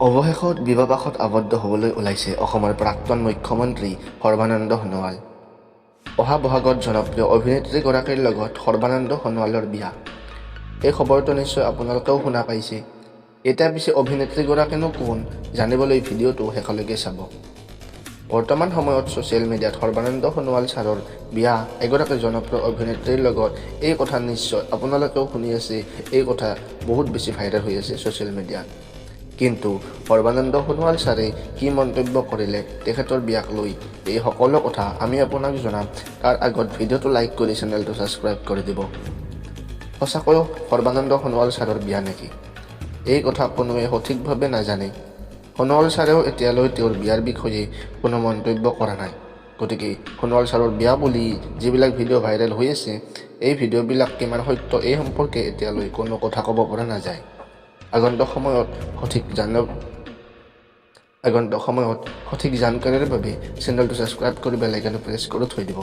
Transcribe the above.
অৱশেষত বিবাহপাশত আবদ্ধ হ'বলৈ ওলাইছে অসমৰ প্ৰাক্তন মুখ্যমন্ত্ৰী সৰ্বানন্দ সোণোৱাল। অহা বহাগত জনপ্ৰিয় অভিনেত্ৰীগৰাকীৰ লগত সৰ্বানন্দ সোণোৱালৰ বিয়া। এই খবৰটো নিশ্চয় আপোনালোকেও শুনা পাইছে। এতিয়া পিছে অভিনেত্ৰীগৰাকীনো কোন, জানিবলৈ ভিডিঅ'টো শেষলৈকে চাব। বৰ্তমান সময়ত ছ'চিয়েল মিডিয়াত সৰ্বানন্দ সোণোৱাল ছাৰৰ বিয়া এগৰাকী জনপ্ৰিয় অভিনেত্ৰীৰ লগত, এই কথা নিশ্চয় আপোনালোকেও শুনি আছে। এই কথা বহুত বেছি ভাইৰেল হৈ আছে ছ'চিয়েল মিডিয়াত। কিন্তু সৰ্বানন্দ সোণোৱাল ছাৰে কি মন্তব্য কৰিলে তেখেতৰ বিয়াক লৈ, এই সকলো কথা আমি আপোনাক জনাম। তাৰ আগত ভিডিঅ'টো লাইক কৰি চেনেলটো ছাবস্ক্ৰাইব কৰি দিব। সঁচাকৈয়ে সৰ্বানন্দ সোণোৱাল ছাৰৰ বিয়া নেকি, এই কথা কোনোৱে সঠিকভাৱে নাজানে। সোণোৱাল ছাৰেও এতিয়ালৈ তেওঁৰ বিয়াৰ বিষয়ে কোনো মন্তব্য কৰা নাই। গতিকে সোণোৱাল ছাৰৰ বিয়া বুলি যিবিলাক ভিডিঅ' ভাইৰেল হৈ আছে, এই ভিডিঅ'বিলাক কিমান সত্য, এই সম্পৰ্কে এতিয়ালৈ কোনো কথা ক'ব পৰা নাযায়। আগন্তুক সময়ত সঠিক জানকাৰীৰ বাবে চেনেলটো ছাবস্ক্ৰাইব কৰি বেল আইকনটো প্ৰেছ কৰি থৈ দিব।